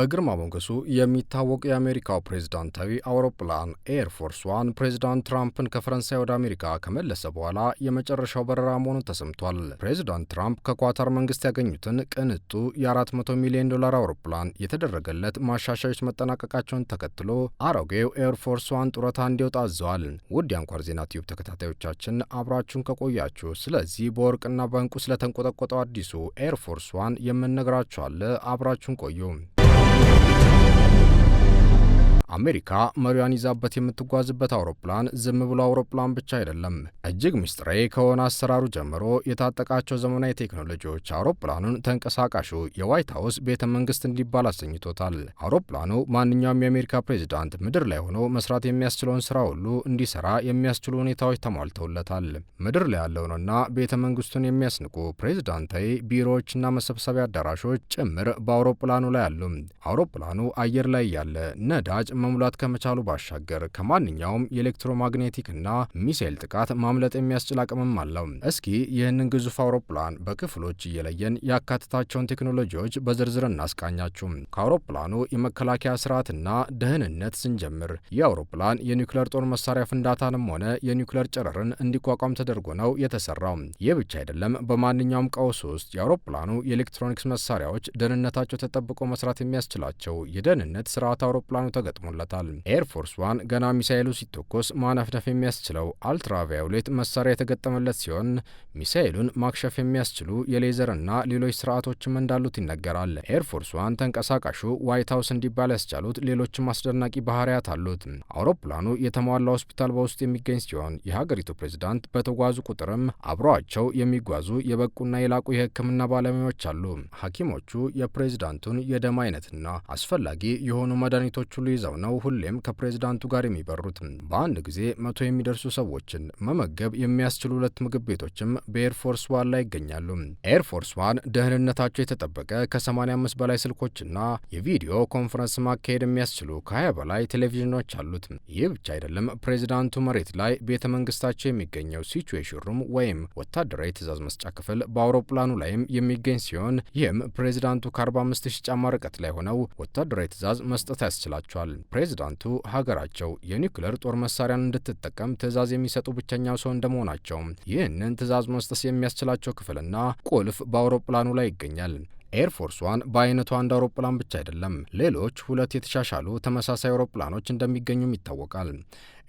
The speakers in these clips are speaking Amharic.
በግርማ ሞገሱ የሚታወቅ የአሜሪካው ፕሬዝዳንታዊ አውሮፕላን ኤርፎርስ ዋን ፕሬዝዳንት ትራምፕን ከፈረንሳይ ወደ አሜሪካ ከመለሰ በኋላ የመጨረሻው በረራ መሆኑ ተሰምቷል። ፕሬዝዳንት ትራምፕ ከኳታር መንግስት ያገኙትን ቅንጡ የ400 ሚሊዮን ዶላር አውሮፕላን የተደረገለት ማሻሻያዎች መጠናቀቃቸውን ተከትሎ አሮጌው ኤርፎርስ ዋን ጡረታ እንዲወጣ አዘዋል። ውድ የአንኳር ዜና ቲዩብ ተከታታዮቻችን፣ አብራችሁን ከቆያችሁ ስለዚህ በወርቅና በእንቁ ስለተንቆጠቆጠው አዲሱ ኤርፎርስ ዋን የምንነግራችሁ አለ። አብራችሁን ቆዩ። አሜሪካ መሪዋን ይዛበት የምትጓዝበት አውሮፕላን ዝም ብሎ አውሮፕላን ብቻ አይደለም። እጅግ ምስጢራዊ ከሆነ አሰራሩ ጀምሮ የታጠቃቸው ዘመናዊ ቴክኖሎጂዎች አውሮፕላኑን ተንቀሳቃሹ የዋይት ሀውስ ቤተ መንግስት እንዲባል አሰኝቶታል። አውሮፕላኑ ማንኛውም የአሜሪካ ፕሬዚዳንት ምድር ላይ ሆኖ መስራት የሚያስችለውን ስራ ሁሉ እንዲሰራ የሚያስችሉ ሁኔታዎች ተሟልተውለታል። ምድር ላይ ያለውንና ቤተ መንግስቱን የሚያስንቁ ፕሬዚዳንታዊ ቢሮዎችና መሰብሰቢያ አዳራሾች ጭምር በአውሮፕላኑ ላይ አሉ። አውሮፕላኑ አየር ላይ ያለ ነዳጅ መሙላት ከመቻሉ ባሻገር ከማንኛውም የኤሌክትሮማግኔቲክና ሚሳኤል ጥቃት ማምለጥ የሚያስችል አቅምም አለው። እስኪ ይህንን ግዙፍ አውሮፕላን በክፍሎች እየለየን ያካተታቸውን ቴክኖሎጂዎች በዝርዝር እናስቃኛችሁ። ከአውሮፕላኑ የመከላከያ ስርዓትና ደህንነት ስንጀምር፣ ይህ አውሮፕላን የኒውክሌር ጦር መሳሪያ ፍንዳታንም ሆነ የኒውክሌር ጨረርን እንዲቋቋም ተደርጎ ነው የተሰራው። ይህ ብቻ አይደለም። በማንኛውም ቀውስ ውስጥ የአውሮፕላኑ የኤሌክትሮኒክስ መሳሪያዎች ደህንነታቸው ተጠብቆ መስራት የሚያስችላቸው የደህንነት ስርዓት አውሮፕላኑ ተገጥሞለታል። ኤርፎርስ ዋን ገና ሚሳኤሉ ሲተኮስ ማነፍነፍ የሚያስችለው አልትራቫዮሌት መሳሪያ የተገጠመለት ሲሆን፣ ሚሳኤሉን ማክሸፍ የሚያስችሉ የሌዘርና ሌሎች ስርዓቶችም እንዳሉት ይነገራል። ኤርፎርስ ዋን ተንቀሳቃሹ ዋይት ሀውስ እንዲባል ያስቻሉት ሌሎችም አስደናቂ ባህሪያት አሉት። አውሮፕላኑ የተሟላ ሆስፒታል በውስጡ የሚገኝ ሲሆን፣ የሀገሪቱ ፕሬዚዳንት በተጓዙ ቁጥርም አብረዋቸው የሚጓዙ የበቁና የላቁ የሕክምና ባለሙያዎች አሉ። ሐኪሞቹ የፕሬዚዳንቱን የደም አይነትና አስፈላጊ የሆኑ መድኃኒቶች ሁሉ ይዘው ነው ሁሌም ከፕሬዚዳንቱ ጋር የሚበሩት። በአንድ ጊዜ 100 የሚደርሱ ሰዎችን መመገብ የሚያስችሉ ሁለት ምግብ ቤቶችም በኤርፎርስ ዋን ላይ ይገኛሉ። ኤርፎርስ ዋን ደህንነታቸው የተጠበቀ ከ85 በላይ ስልኮችና የቪዲዮ ኮንፈረንስ ማካሄድ የሚያስችሉ ከ20 በላይ ቴሌቪዥኖች አሉት። ይህ ብቻ አይደለም። ፕሬዚዳንቱ መሬት ላይ ቤተ መንግስታቸው የሚገኘው situation room ወይም ወታደራዊ ትእዛዝ መስጫ ክፍል በአውሮፕላኑ ላይም የሚገኝ ሲሆን፣ ይህም ፕሬዚዳንቱ ከ45 ሺህ ጫማ ርቀት ላይ ሆነው ወታደራዊ ትእዛዝ መስጠት ያስችላቸዋል። ፕሬዚዳንቱ ሀገራቸው የኒውክሌር ጦር መሳሪያን እንድትጠቀም ትእዛዝ የሚሰጡ ብቸኛው ሰው እንደመሆናቸው ይህንን ትእዛዝ መስጠት የሚያስችላቸው ክፍልና ቁልፍ በአውሮፕላኑ ላይ ይገኛል። ኤርፎርስ ዋን በአይነቱ አንድ አውሮፕላን ብቻ አይደለም። ሌሎች ሁለት የተሻሻሉ ተመሳሳይ አውሮፕላኖች እንደሚገኙም ይታወቃል።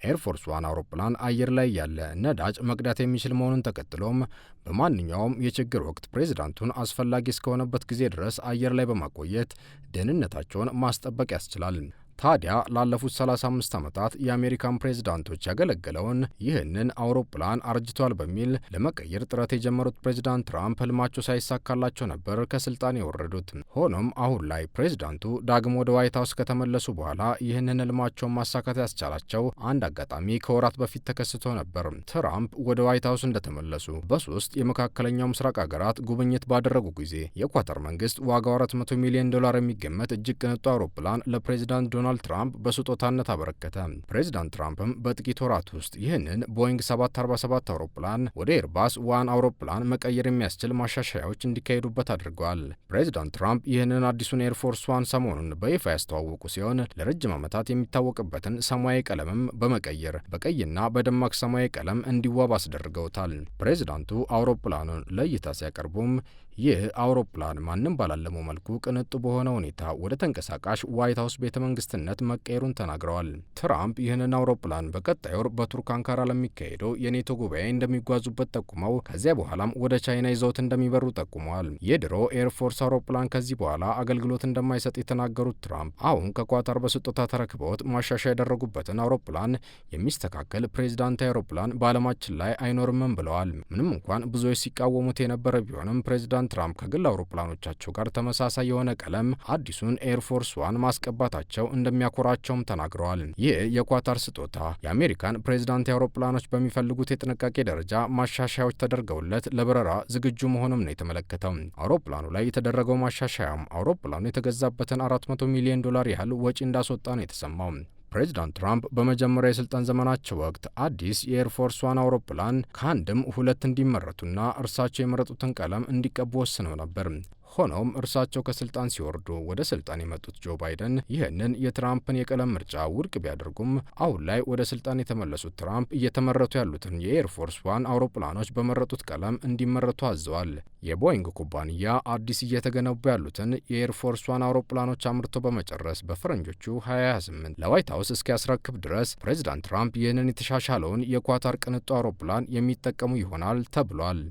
ኤርፎርስ ዋን አውሮፕላን አየር ላይ ያለ ነዳጅ መቅዳት የሚችል መሆኑን ተከትሎም በማንኛውም የችግር ወቅት ፕሬዚዳንቱን አስፈላጊ እስከሆነበት ጊዜ ድረስ አየር ላይ በማቆየት ደህንነታቸውን ማስጠበቅ ያስችላል። ታዲያ ላለፉት 35 ዓመታት የአሜሪካን ፕሬዝዳንቶች ያገለገለውን ይህንን አውሮፕላን አርጅቷል በሚል ለመቀየር ጥረት የጀመሩት ፕሬዝዳንት ትራምፕ ህልማቸው ሳይሳካላቸው ነበር ከስልጣን የወረዱት። ሆኖም አሁን ላይ ፕሬዝዳንቱ ዳግም ወደ ዋይት ሀውስ ከተመለሱ በኋላ ይህንን ህልማቸውን ማሳካት ያስቻላቸው አንድ አጋጣሚ ከወራት በፊት ተከስቶ ነበር። ትራምፕ ወደ ዋይት ሀውስ እንደተመለሱ በሶስት የመካከለኛው ምስራቅ ሀገራት ጉብኝት ባደረጉ ጊዜ የኳታር መንግስት ዋጋው 400 ሚሊዮን ዶላር የሚገመት እጅግ ቅንጡ አውሮፕላን ለፕሬዝዳንት ዶናልድ ትራምፕ በስጦታነት አበረከተ። ፕሬዚዳንት ትራምፕም በጥቂት ወራት ውስጥ ይህንን ቦይንግ 747 አውሮፕላን ወደ ኤርባስ ዋን አውሮፕላን መቀየር የሚያስችል ማሻሻያዎች እንዲካሄዱበት አድርገዋል። ፕሬዚዳንት ትራምፕ ይህንን አዲሱን ኤርፎርስ ዋን ሰሞኑን በይፋ ያስተዋወቁ ሲሆን፣ ለረጅም ዓመታት የሚታወቅበትን ሰማያዊ ቀለምም በመቀየር በቀይና በደማቅ ሰማያዊ ቀለም እንዲዋብ አስደርገውታል። ፕሬዚዳንቱ አውሮፕላኑን ለእይታ ሲያቀርቡም ይህ አውሮፕላን ማንም ባላለመው መልኩ ቅንጡ በሆነ ሁኔታ ወደ ተንቀሳቃሽ ዋይት ሀውስ ቤተ መንግስትነት መቀየሩን ተናግረዋል። ትራምፕ ይህንን አውሮፕላን በቀጣይ ወር በቱርክ አንካራ ለሚካሄደው የኔቶ ጉባኤ እንደሚጓዙበት ጠቁመው፣ ከዚያ በኋላም ወደ ቻይና ይዘውት እንደሚበሩ ጠቁመዋል። የድሮ ኤርፎርስ አውሮፕላን ከዚህ በኋላ አገልግሎት እንደማይሰጥ የተናገሩት ትራምፕ፣ አሁን ከኳታር በስጦታ ተረክበውት ማሻሻያ ያደረጉበትን አውሮፕላን የሚስተካከል ፕሬዚዳንታዊ አውሮፕላን በዓለማችን ላይ አይኖርምም ብለዋል። ምንም እንኳን ብዙዎች ሲቃወሙት የነበረ ቢሆንም፣ ፕሬዚዳንት ትራምፕ ከግል አውሮፕላኖቻቸው ጋር ተመሳሳይ የሆነ ቀለም አዲሱን ኤርፎርስ ዋን ማስቀባታቸው እንደሚያኮራቸውም ተናግረዋል። ይህ የኳታር ስጦታ የአሜሪካን ፕሬዚዳንት አውሮፕላኖች በሚፈልጉት የጥንቃቄ ደረጃ ማሻሻያዎች ተደርገውለት ለበረራ ዝግጁ መሆኑም ነው የተመለከተው። አውሮፕላኑ ላይ የተደረገው ማሻሻያም አውሮፕላኑ የተገዛበትን 400 ሚሊዮን ዶላር ያህል ወጪ እንዳስወጣ ነው የተሰማው። ፕሬዚዳንት ትራምፕ በመጀመሪያ የስልጣን ዘመናቸው ወቅት አዲስ የኤርፎርስ ዋን አውሮፕላን ከአንድም ሁለት እንዲመረቱና እርሳቸው የመረጡትን ቀለም እንዲቀቡ ወስነው ነበር። ሆኖም እርሳቸው ከስልጣን ሲወርዱ ወደ ስልጣን የመጡት ጆ ባይደን ይህንን የትራምፕን የቀለም ምርጫ ውድቅ ቢያደርጉም፣ አሁን ላይ ወደ ስልጣን የተመለሱት ትራምፕ እየተመረቱ ያሉትን የ Air Force One አውሮፕላኖች በመረጡት ቀለም እንዲመረቱ አዘዋል። የቦይንግ ኩባንያ አዲስ እየተገነቡ ያሉትን የ Air Force One አውሮፕላኖች አምርቶ በመጨረስ በፈረንጆቹ 2028 ለዋይት ሀውስ እስኪያስረክብ ድረስ ፕሬዚዳንት ትራምፕ ይህንን የተሻሻለውን የኳታር ቅንጡ አውሮፕላን የሚጠቀሙ ይሆናል ተብሏል።